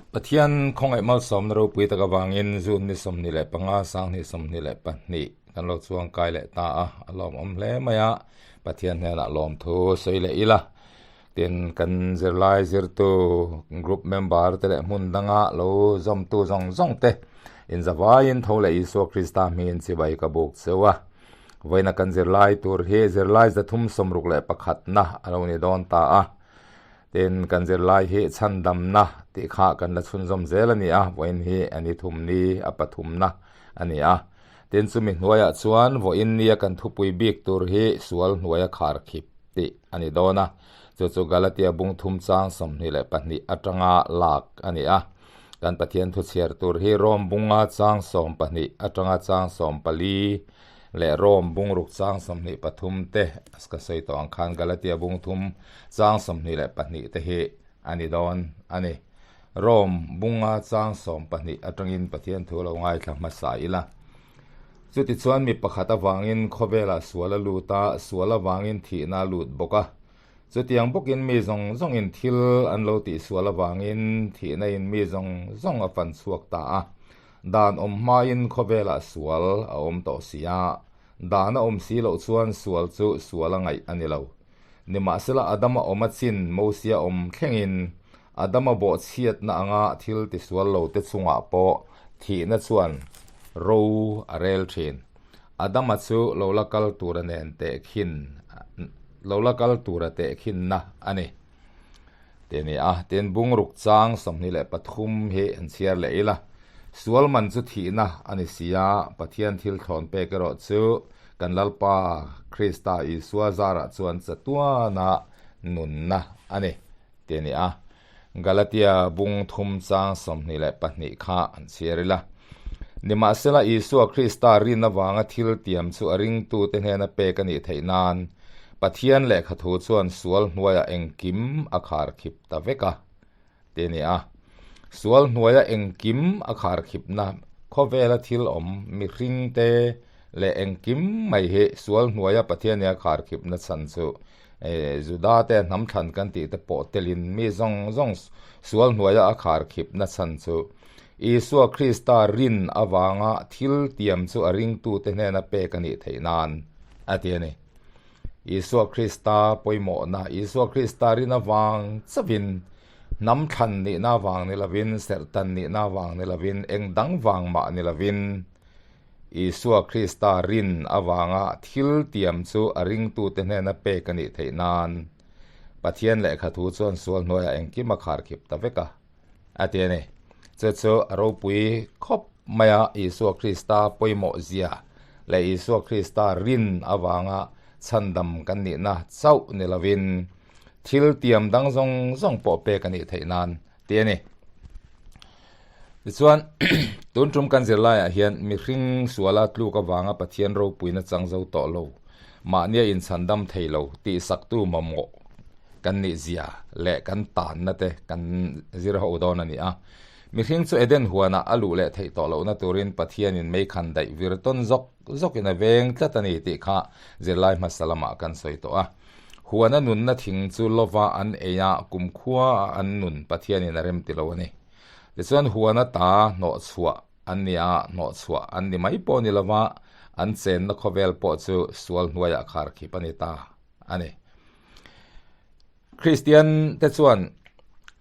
Pathian khawngaih malsawmna ropui tak avangin June ni 25 2022 kan lo chuang kai leh ta a, a lawmawm hle mai a, Pathian hnenah lawmthu sawi leh ila. Tin, kan zirlai zirtu group member te leh hmun danga lo zawmtu zawng zawng te inzavaiin tho leh Isua Krista hmingin chibai ka buk cheu a. Vawiina kan zirlai tur hi zirlai 361 na a lo ni dawn ta a. Tin, kan zirlai hi chhandamna tih kha kan la chhunzawm zel a ni a, vawiin hi a ni thum ni a pathumna a ni a. Tin, chumi hnuaiah chuan vawiin nia kan thupui bik tur hi sual hnuaia khar khip tih a ni dawn a, chu chu Galatia bung thum chang 22 atanga lak a ni a. Kan Pathian thu chhiar tur hi Rom bunga chang 12 atanga chang 14 leh Rom bungruk chang 23 te ka sawi tawh ang khan Galatia bung thum chang 22 te hi a ni dawn a ni. Rom bunga chang 12 atangin Pathian thu lo ngaithla hmasa ila. Chutichuan mi pakhat avangin khawvelah sual a lut a, sual avangin thihna a lut bawk a. Chutiang bawkin mi zawng zawngin thil an lo tihsual avangin thihna in mi zawng zawng a fan chhuak ta a. Dan awm hmain khawvelah sual a awm tawh si a, dan a awm si loh chuan sual chu sual a ngaih a ni lo. Nimahsela Adama awm a chin Mosia awm thlengin Adama bawhchhiatna anga thil tisual lo te chungah pawh thihna chuan ro a rel thin. Adama chu lo la kal tura nen tehkhin lo la kal tura tehkhinna a ni. Tih a ni a, tin bungruk chang 23 hi an chhiar leh ila, sual man chu thihna a ni si a, Pathian thil thlawn pek erawh chu kan Lalpa Krista Isua zarah chuan chatuana nunna a ni tih a ni a. Galatia bung thum chang 22 kha an chhiar ila. Nimahsela Isua Krista rin avanga thil tiam chu a ringtute hnena pek a nih theih nan Pathian lehkha thu chuan sual hnuaiah engkim a khar khip ta vek a, tih a ni a. Sual hnuaia engkim a khar khipna khawvela thil awm mihringte leh engkim mai hi sual hnuaia Pathian nia khar khipna chhan chu Juda te hnam thlan kan tih te pawh telin mi zawng zawng sual hnuaia a khar khipna chhan chu Isua Krista rin avanga thil tiam chu a ringtute hnena pek a nih theih nan a ti a ni. Isua Krista pawimawhna, Isua Krista rin avang chauhin hnam thlan nihna avang ni lovin, serhtan nihna avang ni lovin, eng dang vang mah ni lovin, Isua Krista rin avanga thil tiam chu a ringtute hnena pek a nih theih nan Pathian lehkha thu chuan sual hnuaiah engkim a kharkhip ta vek a. A ti a ni. Chu chu a ropui khawp mai a, Isua Krista pawimawh zia leh Isua Krista rin avanga chhandam kan nihna chauh ni lovin thil tiam dang zawng zawng pawh pek a nih theih nan tih a ni. Tichuan, tun tum kan zirlaiah hian mihring suala tluk avanga Pathian ropuina chang zo tawh lo, mahnia inchhandam thei lo tihsaktu mamawh kan nih zia leh kan tanna te kan zir ho dawn a ni a. Mihring chu Eden huanah a luh leh theih tawh lohna turin Pathianin meikhan daih vir tawn zawk zawkin a veng tlat a ni tih kha zirlai hmasa lamah kan sawi tawh a. Huana nunna thing chu lova an ei a, kumkhua a an nun Pathianin a rem ti lo a ni. Tichuan huana ta hnawhchhuah an ni a, hnawhchhuah an ni mai pawh ni lova an chenna khawvel pawh chu sual hnuaiah kharkhip a ni ta a ni. Kristian te chuan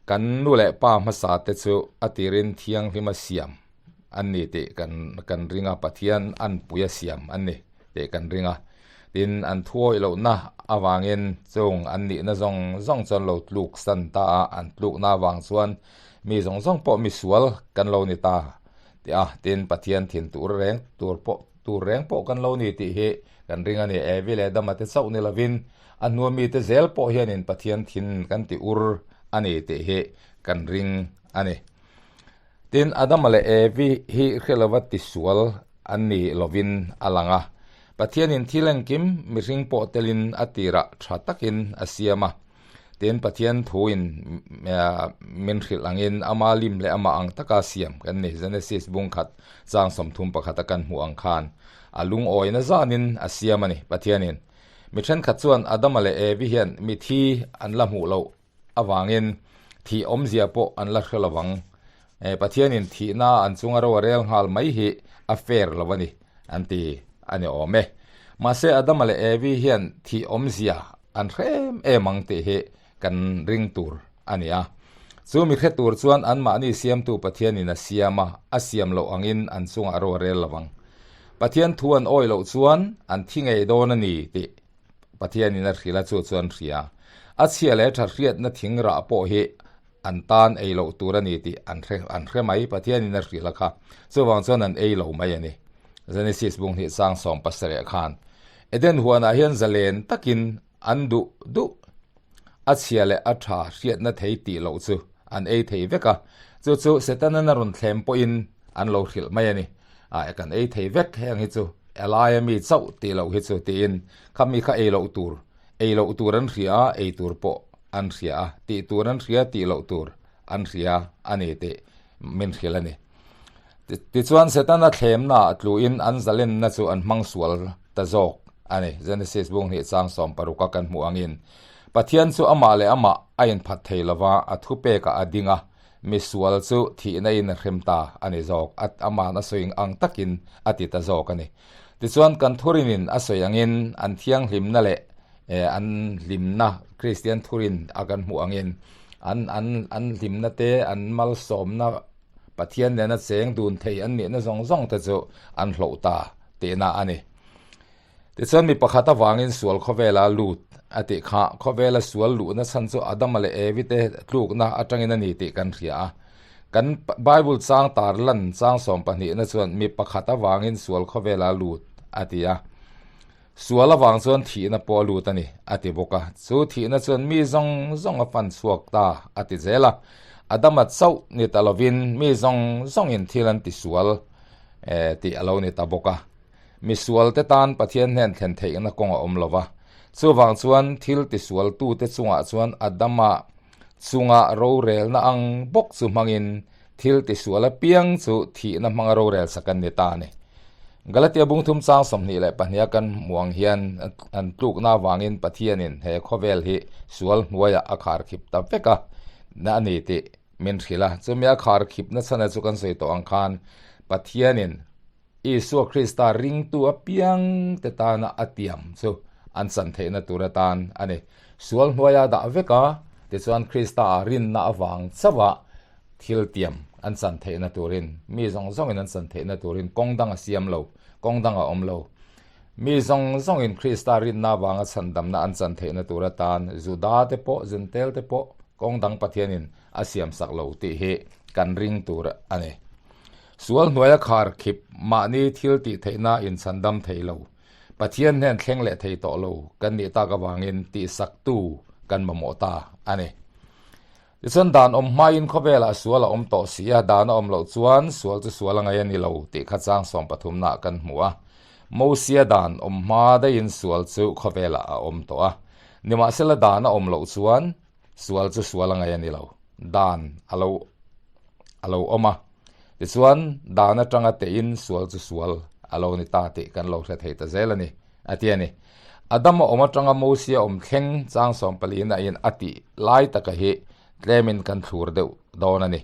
kan nu leh pa hmasa te chu a tirin thianghlima siam an ni tih kan kan ring a, Pathian anpuia siam an ni tih kan ring a. Tin, an thuawih lohna avangin chung an nihna zawng zawng chuan lo tluk san ta a, an tlukna avang chuan mi zawng zawng pawh misual kan lo ni ta tih a, tin, Pathian thin tur reng tur pawh tur reng pawh kan lo ni tih hi kan ring a ni. Evi leh Adama te chauh ni lovin A hnua mite zel pawh hianin Pathian thin kan ti ur a ni tih hi kan ring a ni. Tin, Adama leh Evi hi hre lova tisual an ni lovin a lang a. Pathianin thil engkim mihring pawh telin a tirah tha takin a siam a. Tin, Pathian thuin min hrilh angin ama lim leh amah ang taka siam kan ni. Genesis bung khat chang 31 a kan hmuh ang khan a lungawina zanin a siam a ni Pathianin. Mi thenkhat chuan Adama leh Evi hian mithi an la hmuh loh avangin thih awmzia pawh an la hre lovang. Pathianin thihna an chunga ro a rel nghal mai hi a fair lo a ni, an ti a ni awm e. Mahse Adama leh Evi hian thih awmzia an hre em em ang tih hi kan ring tur a ni a. Chu mi hre tur chuan anmahni siamtu Pathianin a siam a, a siam loh angin an chungah ro a rel lo ang. Pathian thu an awih loh chuan an thi ngei dawn a ni tih Pathianin a hrilh a, chu chu an hria. A chhia leh tha hriatna thing rah pawh hi an tan ei loh tur a ni tih an hre an hre mai, Pathianin a hrilh a kha. Chuvang chuan an ei lo mai a ni. Genesis bung hnih sang 17 khan Eden huanah hian zalen takin an duh duh a chhia leh a tha hriatna thei tih loh chu an ei thei vek a, chu chu Setanan a rawn thlem pawhin an lo hrilh mai a ni. A kan ei thei vek heng hi chu Elaia mi chauh tih loh hi chu tiin kha mi kha ei loh tur, ei loh tur an hria a, ei tur pawh an hria a, tih tur an hria tih loh tur an hria a ni tih min hrilh a ni. Tichuan Setana thlemna ah tluin an zalenna chu an hmang sual ta zawk a ni. Genesis bung hnih chang 16 a kan hmuh angin Pathian chu amah leh amah a inphat thei lova, a thupekah a ding a, misual chu thihna in a hrem ta a ni zawk. A ama'n a sawi ang takin a ti ta zawk a ni. Tichuan kan thurinin a sawi angin an thianghlimna leh an hlimna Kristian thurin a kan hmuh angin an an an hlimna te an malsawmna Pathian nena cheng dun thei an nihna zawng zawng te chu an hloh ta tihna a ni. Tichuan mi pakhat avangin sual khawvela lut a tih kha khawvela sual luhna chhan chu Adama leh Evi te tlukna atangin a ni tih kan hria a. Kan Bible chang tar lan chang 12na chuan mi pakhat avangin sual khawvela lut a ti a. Sual avang chuan thihna pawh a lut a ni, a ti bawk a. Chu thihna chuan mi zawng zawng a fan chhuak ta, a ti zel a. Adama chauh ni ta lovin mi zawng zawngin thil an ti sual tih a lo ni ta bawk a. Mi sualte tan Pathian hnen thlen theihna kawng a awm lo va. Chuvang chuan thil ti sualtute chungah chuan Adama chunga rorelna ang bawk chu hmangin Thil tisual apiang chu thihna hmanga rorel sak an ni ta a ni. Galatia bung thum chang 22 a kan hmuh ang hian an tlukna avangin Pathianin he khawvel hi sual hnuaiah a khar khip ta vek a a ni tih min hrilh a. Chumi a khar khipna chhana chu kan sawi tawh ang khan Pathianin Isua Krista ringtu apiang te tana a tiam chu an chan theihna tur atan a ni. Sual hnuaia dah vek a, tichuan Krista ah rinna avang chauh a thil tiam an chan theihna turin, mi zawng zawngin an chan theihna turin kawng dang a siam lo, kawng dang a awm lo. Mi zawng zawngin Krista rinna avanga chhandamna an chan theihna tur atan Juda te pawh, Jentel te pawh kawng dang Pathianin a siam sak lo tih hi kan ring tur a ni. Sual hnuaia khar khip mahni thil tih theihna inchhandam thei lo, Pathian hnen thleng leh thei tawh lo kan nih tak avangin tihsaktu kan mamawh ta a ni. Tichuan dan awm hmain khawvelah sual a awm tawh si a, dan a awm loh chuan sual chu sual a ngaih a ni lo tih kha chang 13 ah kan hmu a. Mosia dan awm hma daihin sual chu khawvelah a awm tawh a. Nimahsela dan a awm loh chuan sual chu sual a ngaih a ni lo. Dan a lo a lo awm a. Tichuan dan atanga tein sual chu sual a lo ni ta tih kan lo hre thei ta zel a ni, a ti a ni. Adama awm atanga Mosia awm thleng chang 14 a in a tih lai taka hi tlemin kan thlur deuh dawn a ni.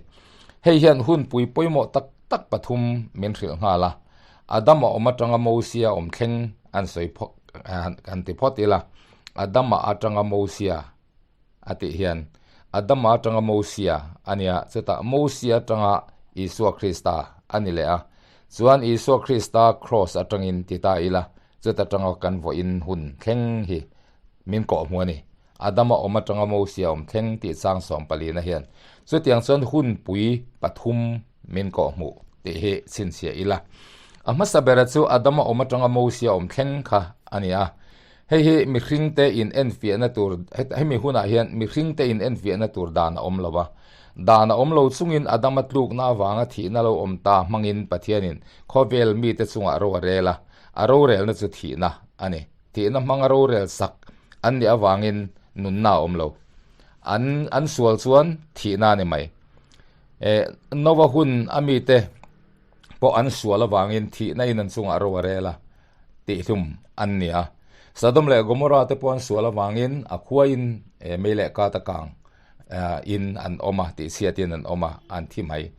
Hei hian hunpui pawimawh tak tak pathum min hrilh nghal a. Adama awm atanga Mosia awm thleng an sawi phawt an ti phawt ila. Adama atanga Mosia a tih hian Adama atanga Mosia a nia, chutah Mosia atanga Isua Krista a ni leh a. Chuan Isua Krista cross atangin ti ta ila, chuta tanga kan vawiin hun thleng hi min kawh hmu a ni. Adama awm atanga Mosia awm thleng tih chang 14 na hian chutiang chuan hunpui pathum min kawh hmuh tih hi chhinchhiah ila. A hmasa bera chu Adama awm atanga Mosia awm thleng kha a ni a. Hei hi mihringte in enfiahna tur, hemi hunah hian mihringte in enfiahna tur dan a awm lo a. Dan a awm lo chungin Adama tlukna avanga thihna lo awm ta hmangin Pathianin khawvel mite chungah ro a rel a, a rorelna chu thihna a ni. Thihna hmanga rorel sak an nih avangin nunna a awm lo. An an sual chuan thihna a ni mai. Eh, Nova hun a mite pawh an sual avangin thihna in an chungah ro a rel a, tihhlum an ni a. Sodom leh Gomorrah te pawh an sual avangin a khuain mei leh kat a kang in an awm a, tihchhiatin an awm a, an thi mai.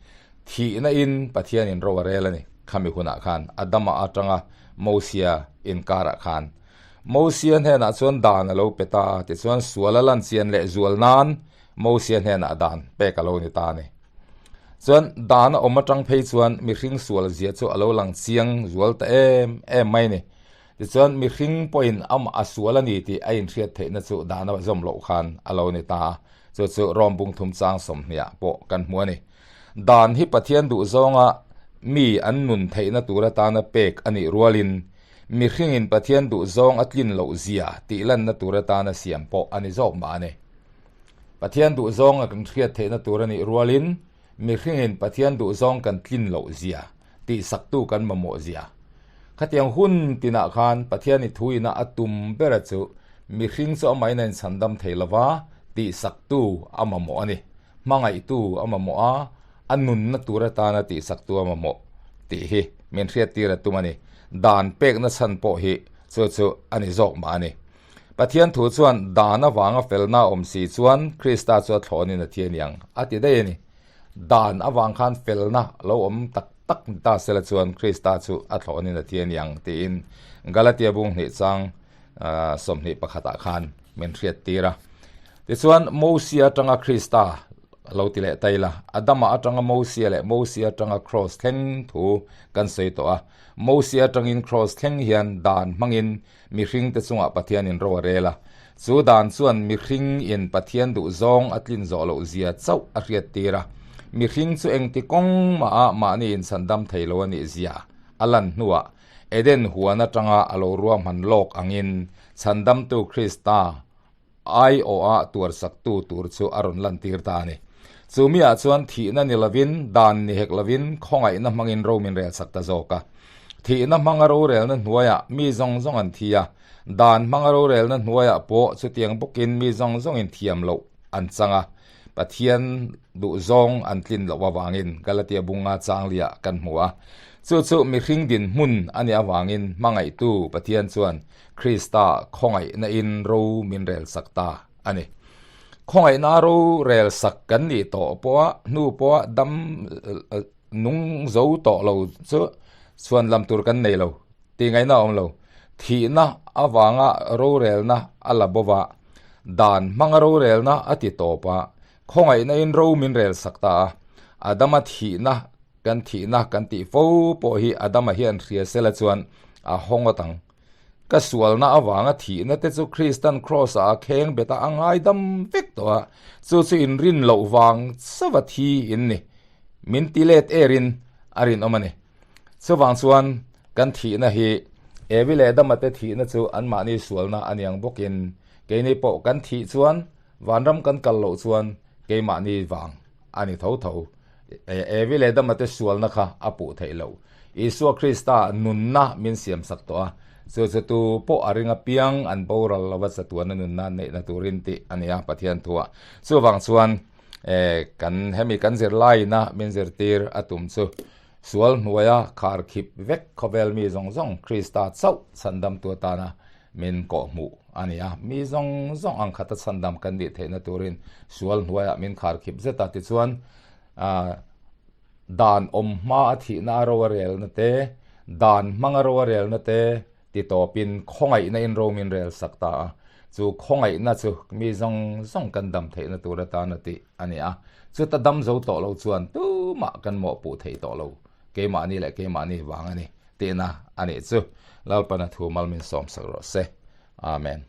Thihna in Pathian in ro a rel a ni. Khami hunah khan Adama atanga Mosia inkarah khan Mosia hnenah chuan dan a lo pe ta a, tichuan sual a lan chian leh zual nan Mosia hnenah dan pek a lo ni ta a ni. Chuan dan a awm atang phei chuan mihring sual zia chu a lo lang chiang zual ta em em mai a ni. Tichuan mihring pawhin amah a sual a ni tih a inhriat theihna chu dan a zawm loh khan a lo ni ta a, chu chu Rom bungthum chang sawmhniah pawh kan hmu a ni. Dan hi Pathian duhzawnga mi an nun theihna tur atana pek a nih rualin mihringin Pathian duhzawng a tlin loh zia tih lanna tur atana siam pawh a ni zawk mah a ni. Pathian duhzawng a kan hriat theihna tur a nih rualin mihringin Pathian duhzawng kan tlin loh zia tih saktu kan mamawh zia. Khatiang hun tinah khan Pathian i thuina a tum bera chu mihring chu amahin a inchhandam thei lova tih saktu a mamawh a ni. Hmangaihtu a mamawh a, a nunna tur atana tihsaktu a mamawh tih hi min hriattir a tum a ni. Dan pekna chhan pawh hi chu chu a ni zawk mah a ni. Pathian thu chuan dan avanga felna a awm si chuan Krista chu a thlawnin a thi a niang a ti daih a ni. Dan avang khan felna lo awm tak tak ni ta sela chuan Krista chu a thlawnin a thi a niang tiin Galatia bung hnih chang 21 ah khan min hriattir a. Tichuan, Mosia atanga Krista lo ti leh ta ila, Adama atanga Mosia leh Mosia atanga Kraws thleng thu kan sawi tawh a. Mosia atangin Kraws thleng hian dan hmangin mihringte chungah Pathianin ro a rel a. Chu dan chuan mihringin Pathian duhzawng a tlin zawh loh zia chauh a hriattir a. Mihring chu engti kawng maha mahni inchhandam thei lo a nih zia a lan hnuah Eden huan atanga a lo ruahman lawk angin Chhandamtu Krista aiawha tuarsaktu tur chu a rawn lantir ta a ni. Chu miah chuan thihna ni lovin, dan ni hek lovin, khawngaihna hmangin ro min relsak ta zawk a. Thihna hmanga rorelna hnuaiah mi zawng zawng an thi a, dan hmanga rorelna hnuaiah pawh chutiang bawkin mi zawng zawngin thiam loh an chang a, Pathian duhzawng an tlin loh avangin Galatia bunga changliah kan hmu a. Chu chu mihring dinhmun a nih avangin hmangaihtu Pathian chuan Krista khawngaihna in ro min rel sak ta a ni. Khawngaihna ro rel sak kan nih tawh pawha hnu pawha dam nung zo tawh lo chu chhuan lam tur kan nei lo tih ngaihna a awm lo. Thihna avanga rorelna a la bo va, dan hmanga rorelna a ti tawp a, khawngaihna in ro min rel sak ta a. Adama thihna kan thihna kan tih fo pawh hi Adama hian hria sela chuan a hawng awt ang. Ka sualna avanga thihna te chu Kristan Kraws-ah a kheng bet a, a ngaidam vek tawh a, chu chu inrin loh vang chauha thi in ni. Min ti let erin a rinawm a ni. Chuvang chuan kan thihna hi Evi leh Adama te thihna chu anmahni sualna a niang bawkin keini pawh kan thih chuan vanram kan kal loh chuan keimahni vang a ni tho tho. Evi leh Adama te sualna kha a puh theih loh. Isua Krista nunna min siamsak tawh a, chu chu tu pawh a ring apiang an boral lova chatuana nunna neihna turin tih a ni a Pathian thuah. Chuvang chuan kan hemi kan zirlaina min zirtir a tum chu sual hnuaia khar khip vek khawvel mi zawng zawng Krista chauh chhandamtu atana min kawhhmuh a ni a. Mi zawng zawng ang khata chhandam kan nih theihna turin sual hnuaiah min khar khip zet a. Tichuan dan awm hma a thihna a ro a relna te, dan hmanga ro a relna te, Ti tawpin khawngaihna in ro min rel sak ta a, chu khawngaihna chu mi zawng zawng kan dam theihna tur atan a tih a ni a, chuta dam zo tawh lo chuan tumah kan mawhpuh thei tawh lo, keimahni leh keimahni vang a ni tihna a nih chu. Lalpana thu mal min sawmsak rawh se. Amen.